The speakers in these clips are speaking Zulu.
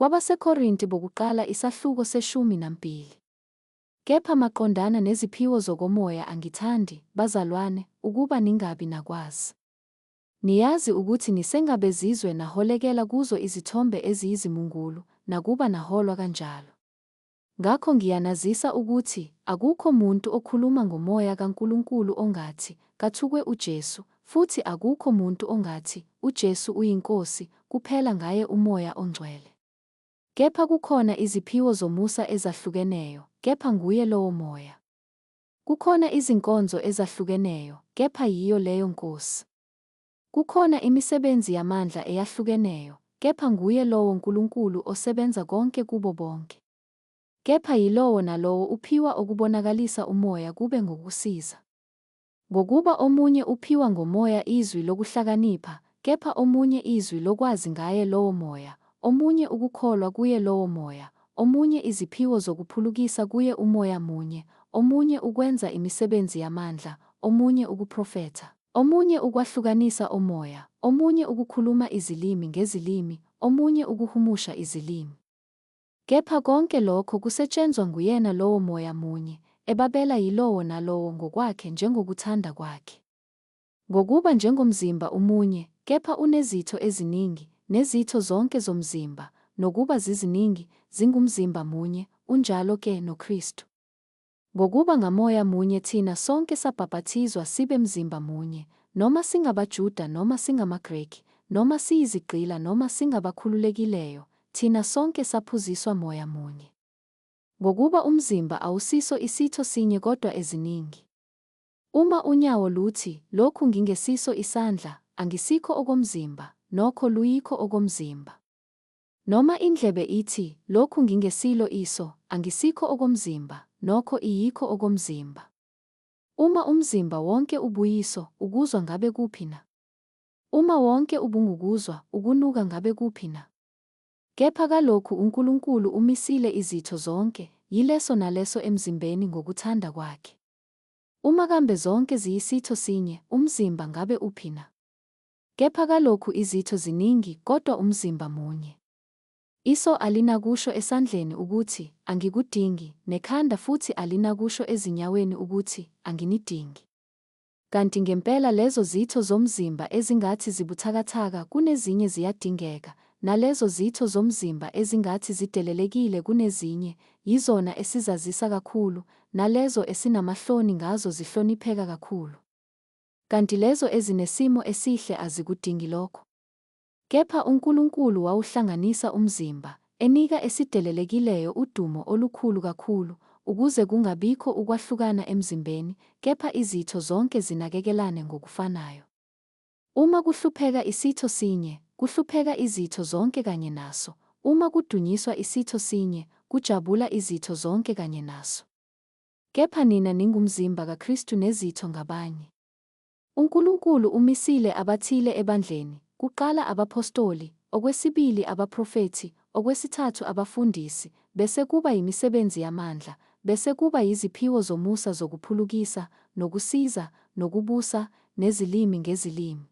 KwabaseKorinti bokuqala isahluko seshumi nambili. Kepha maqondana neziphiwo zokomoya angithandi, bazalwane, ukuba ningabi nakwazi. Niyazi ukuthi nisengabezizwe naholekela kuzo izithombe eziyizimungulu, nakuba naholwa kanjalo. Ngakho ngiyanazisa ukuthi akukho muntu okhuluma ngoMoya kaNkulunkulu ongathi, Kathukwe uJesu, futhi akukho muntu ongathi, UJesu uyiNkosi, kuphela ngaye uMoya oNgcwele. Kepha kukhona iziphiwo zomusa ezahlukeneyo, kepha nguye lowo Moya. Kukhona izinkonzo ezahlukeneyo, kepha yiyo leyo Nkosi. Kukhona imisebenzi yamandla eyahlukeneyo, kepha nguye lowo Nkulunkulu osebenza konke kubo bonke. Kepha yilowo nalowo uphiwa okubonakalisa uMoya kube ngokusiza. Ngokuba omunye uphiwa ngoMoya izwi lokuhlakanipha, kepha omunye izwi lokwazi ngaye lowo Moya, omunye ukukholwa kuye lowo Moya, omunye iziphiwo zokuphulukisa kuye uMoya munye, omunye ukwenza imisebenzi yamandla, omunye ukuprofetha. Omunye ukwahlukanisa omoya, omunye ukukhuluma izilimi ngezilimi, omunye ukuhumusha izilimi. Kepha konke lokho kusetshenzwa nguyena lowo Moya munye, ebabela yilowo nalowo ngokwakhe njengokuthanda kwakhe. Ngokuba njengomzimba umunye, kepha unezitho eziningi, nezitho zonke zomzimba, nokuba ziziningi, zingumzimba munye, unjalo ke noKristu. Ngokuba ngaMoya munye thina sonke sabhapathizwa sibe mzimba munye, noma singabaJuda noma singamaGreki, noma siyizigqila noma singabakhululekileyo, thina sonke saphuziswa Moya munye. Ngokuba umzimba awusiso isitho sinye kodwa eziningi. Uma unyawo luthi, Lokhu ngingesiso isandla, angisikho okomzimba, nokho luyikho okomzimba. Noma indlebe ithi, Lokhu ngingesilo iso, angisikho okomzimba, nokho iyikho okomzimba. Uma umzimba wonke ubuyiso, ukuzwa ngabe kuphi na? Uma wonke ubungukuzwa, ukunuka ngabe kuphi na? Kepha kalokhu uNkulunkulu umisile izitho zonke, yileso naleso emzimbeni ngokuthanda kwakhe. Uma kambe zonke ziyisitho sinye, umzimba ngabe uphi na? Kepha kalokhu izitho ziningi, kodwa umzimba munye. Iso alinakusho esandleni ukuthi, Angikudingi, nekhanda futhi alinakusho ezinyaweni ukuthi, Anginidingi. Kanti ngempela lezo zitho zomzimba ezingathi zibuthakathaka kunezinye ziyadingeka, nalezo zitho zomzimba ezingathi zidelelekile kunezinye, yizona esizazisa kakhulu, nalezo esinamahloni ngazo zihlonipheka kakhulu. Kanti lezo ezinesimo esihle azikudingi lokho. Kepha uNkulunkulu wawuhlanganisa umzimba, enika esidelelekileyo udumo olukhulu kakhulu, ukuze kungabikho ukwahlukana emzimbeni, kepha izitho zonke zinakekelane ngokufanayo. Uma kuhlupheka isitho sinye, kuhlupheka izitho zonke kanye naso, uma kudunyiswa isitho sinye, kujabula izitho zonke kanye naso. Kepha nina ningumzimba kaKristu nezitho ngabanye. UNkulunkulu umisile abathile ebandleni, kuqala abaphostoli, okwesibili abaprofethi, okwesithathu abafundisi, bese kuba yimisebenzi yamandla, bese kuba yiziphiwo zomusa zokuphulukisa, nokusiza, nokubusa, nezilimi ngezilimi.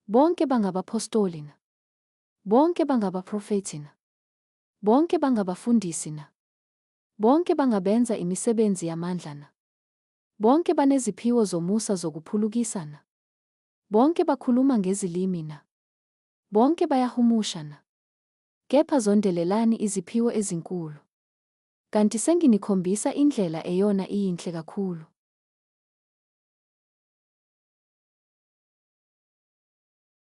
Bonke bangabaphostoli na? Bonke bangabaprofethi na? Bonke bangabafundisi na? Bonke bangabenza imisebenzi yamandla na? Bonke baneziphiwo zomusa zokuphulukisa na? Bonke bakhuluma ngezilimi na? Bonke bayahumusha na? Kepha zondelelani iziphiwo ezinkulu. Kanti senginikhombisa indlela eyona iyinhle kakhulu.